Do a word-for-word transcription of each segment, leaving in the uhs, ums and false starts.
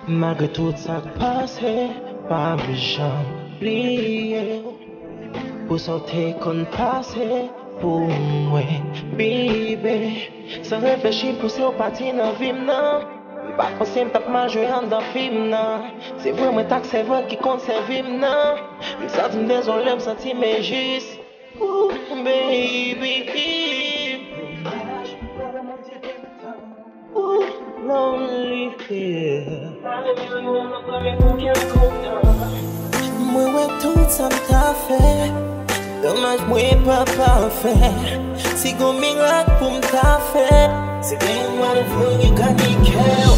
Malgre tout sa k pase, pa janm bliye w. Pou sa w te konn pase pou mwen, baby. San reflechi, pouse w pati nan vi m nan. M pa konn si m t ap mal jwe anndan fim nan. Se vre mwen t ak sèvant ki konn sèvi m nan. M santi m dezole, m santi m enjis. Ooh, baby. Ooh, lonely here. Mwen wè tout sa m ta fè. Domaj mwen pa pafè. Si gon mirak pou m ta fè, se gen yon mwa de vre gen kay kè w.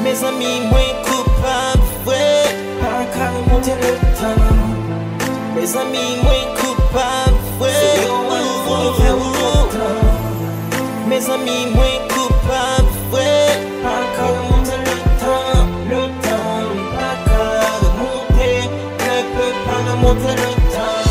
Mezanmi, mwen koupab vre. Pa ka remonte letan. Mezanmi, mwen koupab vre. Se yon mwa de vre gen kè w kontan. Mezanmi, mwen koupab vre. Pa ka remonte letan. Letan, pa ka remonte. Ne peut pas remonter le temps.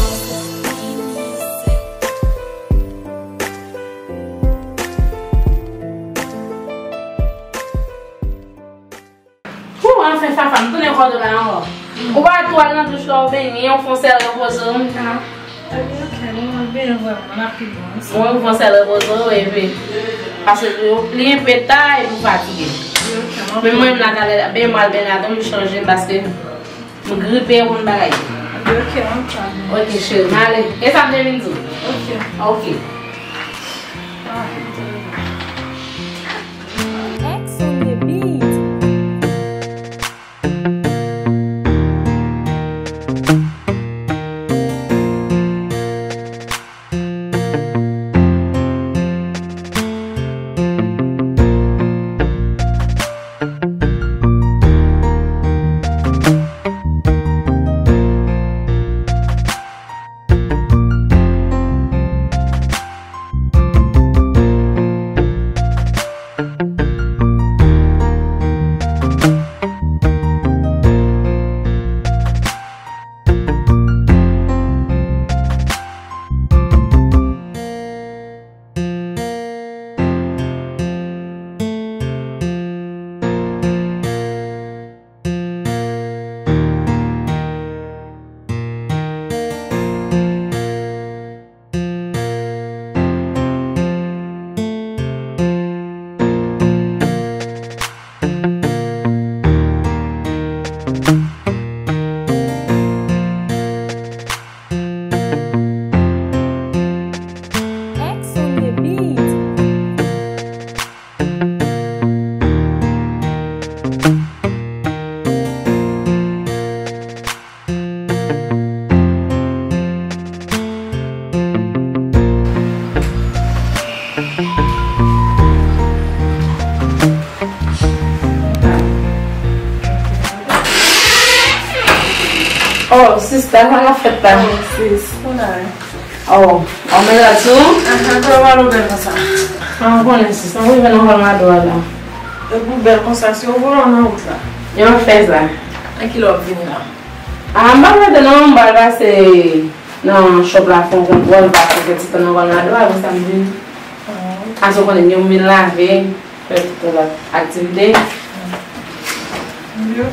Pou anfen, Fafa, m tounen kò w la ankò. Ou pa tou al nan douch la, ou benyen, ou fè yon sèl repoze w. Ah, ok, ok, bon, mwen benyen vrèman, m ap pi bon. Mwen, ou fè yon sèl repoze w, epi, paske li enpe ta, epi ou fatige. Ok, mwen... Men mwen menm la, talè, ben, mwen al benyen, atann m chanje, paske m gripe, ou konn bagay. Ok, ok, mwen ap pi bon. Ok, cheri, m ale. E sa m te vin di w? Ok. Ok. Ah, X on the beat. X on the beat. Oh, sista, sa k ap fèt la? Oh, sis, kounye a. Oh, oh, men la tou? Ahan, kòman w bèl konsa? Ah, ou konnen, sis, mwen rive nan Valmado a la. Epi w bèl konsa, si w vòlò nan wout la. Yo fè sa. A ki lè w ap vini la? Ah, m pa rete non, m pral pase nan shop la, fè yon kontwòl, pase kèk ti tan nan Valmado a, apre sa m vini. Ah, ok. Paske w konnen, m vin lave, fè tout lòt aktivite.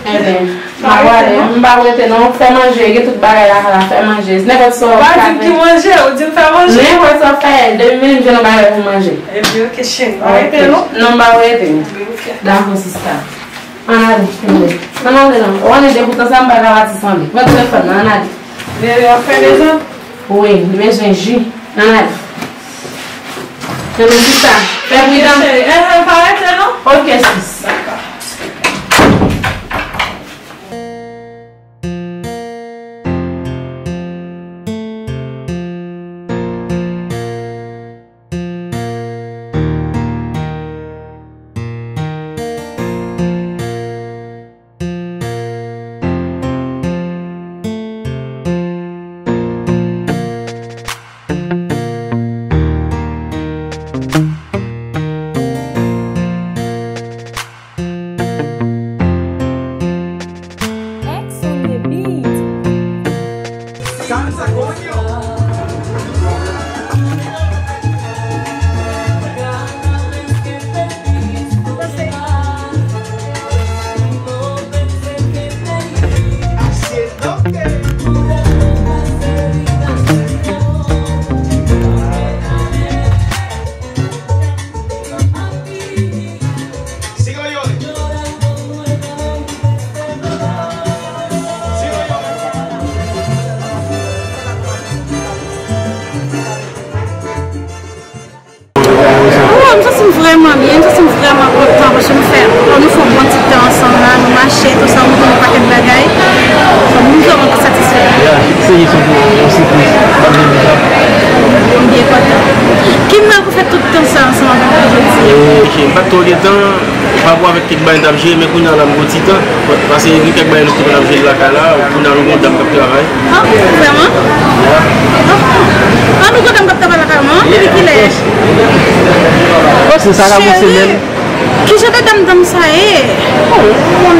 Ebyen, m ap ale, m pa rete non, fè manje, gen tout bagay lakay la, fè manje. Nenpòt sa w fè. Ou pa di m ki manje, ou di m fè manje. Nenpòt sa w fè, depi m vini, m jwenn yon bagay pou m manje. Ebyen, ok, cheri, m pa rete non. Non, m pa rete. Ebyen, ok. Dakò, sista. Ann ale, ann ale. Ann ale non. Ou konnen depoutan sa m pa ka pati san li. Pran telefòn nan, ann ale. Bebe ap fè dezòd? Wi, li bezwen ji. Ann ale. Bebe, sista, fè pridan. Ok, cheri. Eh, eh, pa rete non. Ok, sis. Dakò. M santi m vrèman byen, m santi m vrèman kontan paske nou fè, nou fè yon bon ti tan ansanm la, nou mache, tou sa, nou konn yon pakèt bagay. Donk, m vrèman satisfè. Ya, se yon, yon sipriz, m pa t vle di sa. M byen kontan. Ki mwen pou fè tout tan sa ansanm avèk mwen jodi a? E, ok, m pa t twò gen tan, parapò avèk kèk bagay m t ap jere, men kounye a la m gon ti tan. Paske gen kèk bagay nou te konn ap jere lakay la, kounye a nou gon dam k ap travay. Ah, vrèman? Ah, nou gon dam k ap travay lakay mwen? Depi kilè? Oh, se sa ka gon semèn. Ki jan de dam dam sa ye? Oh, ou konn.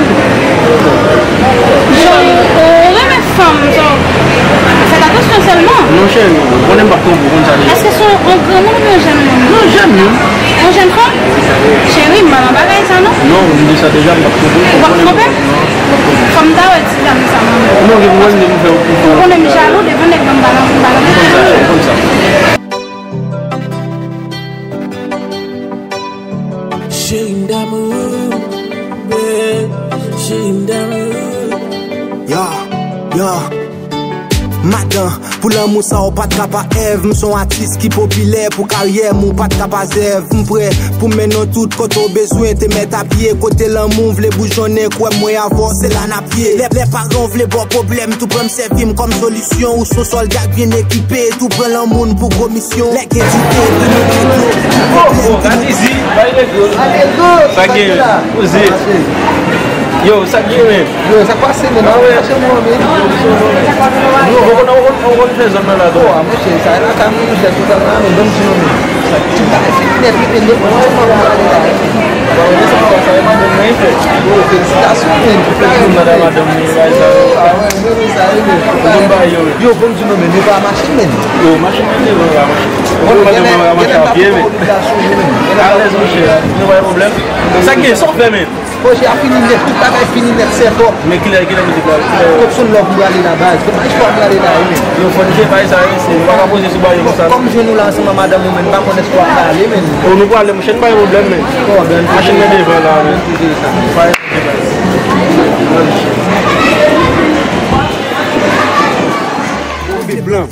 Jan ou renmen fanm, so, fè atansyon sèlman. Non, cheri, ou konnen m p ap twonpe w, ou konn sa deja. Èske se yon granmoun oubyen yon jèn moun? Non, jèn moun. Yon jèn fanm? Cheri, m pa nan bagay sa, non. Non, m di sa deja, m p ap twonpe w. Ou p ap twonpe m? Non. Fò m ta wè ti dam sa, manman. Non, gen pou wè m, m fè w pou ou. Ou konnen m jalou, devan nèg ban m balan, balan. Ou konn sa, ou konn sa. Cheri m damou, babe, cheri m damou. Ya, ya. Madan, pou lanmou sa w pa t ka pa Èv. M se yon atis ki popilè, pou karyè m ou pa t ka pa zèv. M prè pou mennen w tout kote w bezwen, te mèt apye. Kote lanmou vle boujonnen, kwè m mwen avè w, se la n ap ye. Lè, lè paran w vle ba w pwoblèm, tou pran m sèvi m kòm solisyon. Ou se yon sòlda k byen ekipe, tou pran lanmou n pou gwo misyon. Lè gen doute, pou nou gen dlo. Oh, oh, gad izi, bay nèg yo. Sa gen, poze. Yo, sa gen, men. Yo, sa k pase, men? Ah, ouais. Mache, mon ami. Yo, ou konn, ou konn, ou konn fè zòn nan la, tou. Oh, monchè, sa la, sa, monchè, tout sa, la, men, ban m di non, men. Tout bagay fini nèt, wi, men, depi mwen, mwen, mwen, mwen, mwen, sa, sa, sa, madanm mwen, fè. Oh, felisitasyon, men. Tout bagay fini nèt. Madanm, madanm, men, bagay sa, yo. Ah, ouais, men, men, sa, wi, men. Ou konn bagay yo, men. Yo, ban m di non, men, nou pa machin, men. Yo, machin, men, nou pa machin. Ou konn madanm mwen, mwen, machin a pye, men. Alèz, monchè, nou pa gen pwoblèm. Sa gen, sa w fè, men? Pwojè a fini nèt, tout bagay fini nèt, sètòp. Men kilè, kilè mizik la? Kilè? Kot Sound Love m prale la, baz? Kot Maestro a prale la, wi, men? Yo, fò n fè bagay sa, wi, se, ou pa ka poze sou bagay konsa. Kòm m jwenn ou la ansanm ak madanm ou, men, m pa konn èske w ap prale, men. O, nou prale, monchè, n pa gen pwoblèm, men. Bon, ben, machin nan devan la, men. Koze sa. Pa gen pwoblèm. Blan.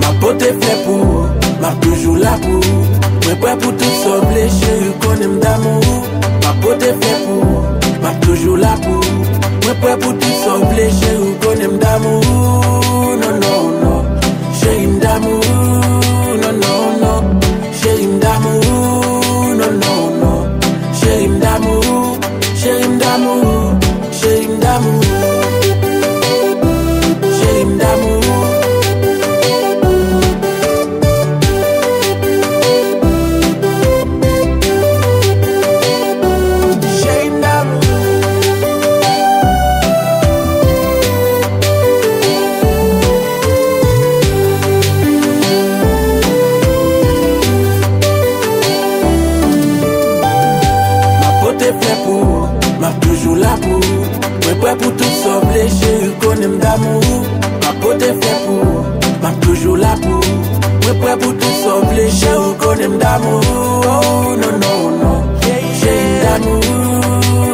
M ap pote flè pou ou, m ap toujou la pou ou. Mwen prè pou tout sa w vle, cheri, ou konnen m damou ou. M ap pote flè pou ou, m ap toujou la pou ou. Mwen prè pou tout sa w vle, cheri, ou konnen m damou ou. Non, non, non, cheri, m damou ou. Non, non, non, cheri, m damou ou. Non, non, non, cheri, m damou ou. Cheri, m damou ou. Cheri, m damou ou. Cheri, m damou ou. Cheri, m damou ou. M ap pote flè pou ou. M ap toujou la pou ou. Mwen prè pou tout sa w vle, cheri, ou konnen m damou ou. M ap pote flè pou ou. M ap toujou la pou ou. Mwen prè pou tout sa w vle, cheri, ou konnen m damou ou. Oh, non, non, non. Cheri, m damou ou.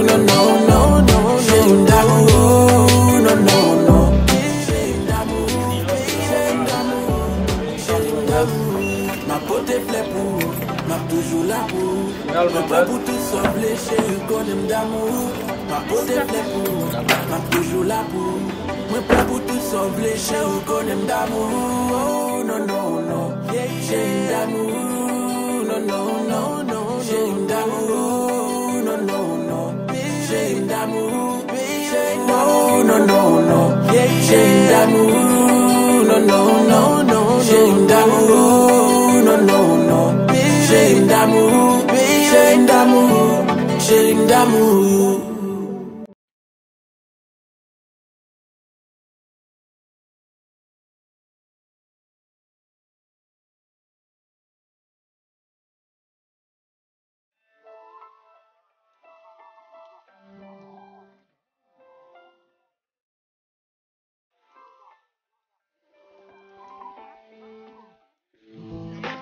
Non, non, non, non. Cheri, m damou ou. Non, non, non. Cheri, m damou ou. Cheri, m damou ou. Cheri, m damou ou. M ap pote flè pou ou. M ap toujou la pou ou. Mwen prè pou tout sa w vle, cheri, ou konnen m damou ou. M ap pote flè pou ou, m ap toujou la pou ou. Mwen prè pou tout sa w vle, cheri, ou konnen m damou ou. Oh, non, non, non, cheri, m damou ou. Non, non, non, non, cheri, m damou ou. Non, non, non, cheri, m damou ou. Oh, non, non, non. Cheri, m damou ou. Non, non, non, non, non. Cheri, m damou ou. Non, non, non. Cheri, m damou ou. Cheri, m damou ou. Cheri, m damou ou.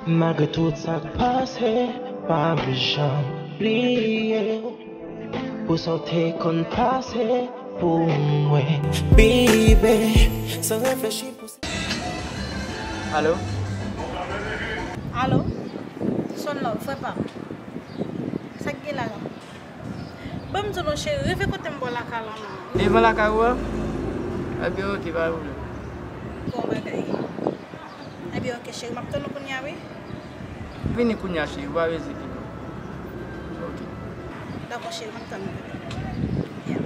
Malgre tout sa k pase, pa janm bliye pou sa w te konn pase pou mwen. Baby, san reflechi pou sa. Alo? Alo? Son love, frè pa m. Sa k gen la la? Ban m di w non, cheri, rive kote m bò lakay la non. Devan lakay ou a? Ebyen, oke, pa gen pwoblèm. Bon bagay. Ebyen, oke, cheri, m ap tann ou kounye a, wi. Vini kounye a, cheri, ou pa bezwen kite m. Oke. Dakò, cheri, m ap tann ou. Yeah.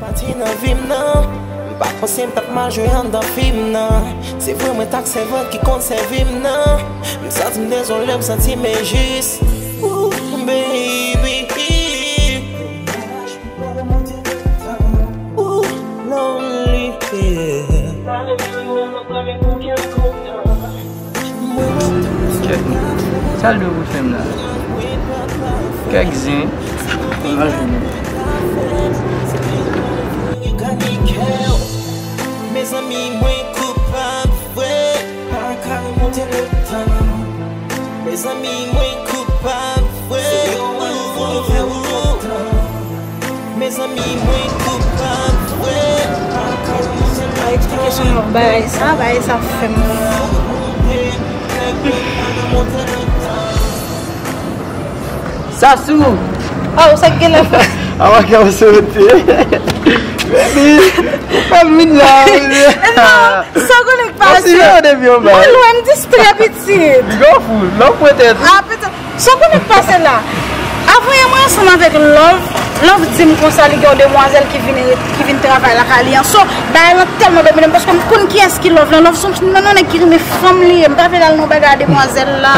Pati nan vi m nan, m pa panse m t ap mal jwe anndan fim nan. Se vre mwen t ak sèvant ki konn sèvi m nan. M santi m dezole, m santi m enjis. Ooh, baby. Ooh, lonely, yeah. Kèt, sa l dwe pou fè m la? Kèk zen. Mezanmi, mwen koupab vre. Pa ka remonte letan. Mezanmi, mwen koupab vre. Mezanmi, mwen koupab vre. Ay, eksplike sou mwen bagay sa, bagay sa fè m. Sasou! Oh, sa k gen la fè? Awa, kè w sote. Baby, ou pa vin la, baby. Non, sa w konnen k pase? Mwen lwen distrè pitit. Gwo fou, lòv mwen tèt. Ah, pitit. Sa w konnen k pase la? Avan yè mwen ansanm avèk Love, Love di m konsa li gen yon demwazèl ki vin, ki vin travay lakay li an. So, bagay lan tèlman domine m paske m konn kiyès ki Love lan. Love se yon, yon nèg ki renmen fanm li ye. M pa vle l al nan bagay a demwazèl la.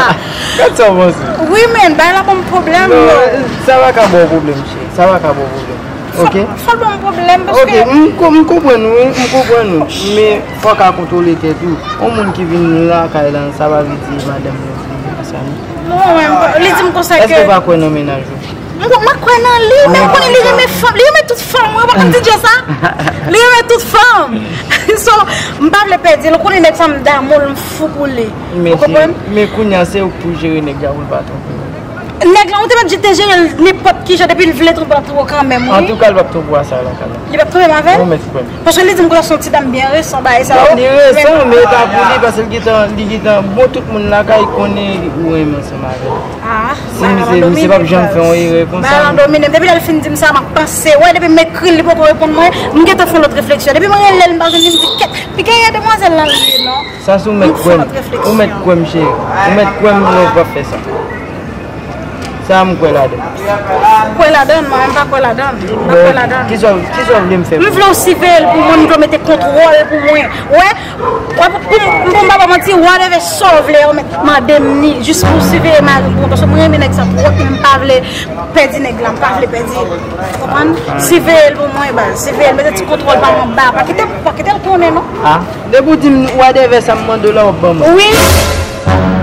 Gad sa w panse. Wi, men, bagay la ban m pwoblèm, yo. Non, sa pa ka ba w pwoblèm, cheri. Sa pa ka ba w pwoblèm. Oke? Fò l ban m pwoblèm, paske. Oke, m ko-, m konprann ou, wi, m konprann ou. Men, fò w ka kontwole tèt ou. Yon moun ki vin lakay la, sa pa vle di madanm lan vin konsa, non. Non, men, li di m konsa ke. Èske w pa kwè nan mennaj ou? M, mwen kwè nan li, men m konnen li renmen fanm, li renmen tout fanm, wi, w pa konn di Djo sa? Li renmen tout fanm. So, m pa vle pèdi l, ou konnen nèg sa m damou l, m fou pou li. Ou konprann? Men kounye a se ou k pou jere nèg la pou l pa twonpe w. Nèg la, ou te mèt jete jere l nenpòt ki jan, depi l vle twonpe w, ap twonpe w kanmenm, wi. Antouka, l p ap twonpe w a sa la, kala. Li p ap twonpe m avè l? Ou mèt kwè m. Paske li di m konsa se yon ti dam byen resan, bagay sa yo. Li resan, men e pa pou li, paske l gentan, li gentan, bon, tout moun lakay konnen ou renmen ansanm avè l. Ah, si misye, misye p ap janm fè yon erè konsa. Bagay lan domine m. Depi lè l fin di m sa, m ap panse. Wè, depi m ekri l, li poko reponn mwen, m gentan fè yon lòt refleksyon. Depi m rele l, m pa jwenn li, m di, kèt, piga yè demwazèl lan li ye, non. Sa se ou mèt kwè m. Ou mèt kwè m, cheri. Ou mèt kwè m, love p ap fè sa. Sa m kwè ladan. Kwè ladan, mwen menm pa kwè ladan. M pa kwè ladan. Kisa, kisa w vle m fè pou ou? M vle w siveye l pou mwen, m vle w mete kontwòl pou mwen. Wè, wè, pou, pou, pou m pa ba manti, whatever sa w vle, ou mèt mande m ni, jis pou w siveye mari m pou mwen, paske mwen renmen nèg sa twòp, men m pa vle pèdi nèg la, m pa vle pèdi l. Konprann? Siveye l pou mwen, baz. Siveye l, mete ti kontwòl pa m anba, pa kite, pa kite l konnen, non. Ah, depi w di m whatever sa m mande w la, w ap ban mwen. Wi.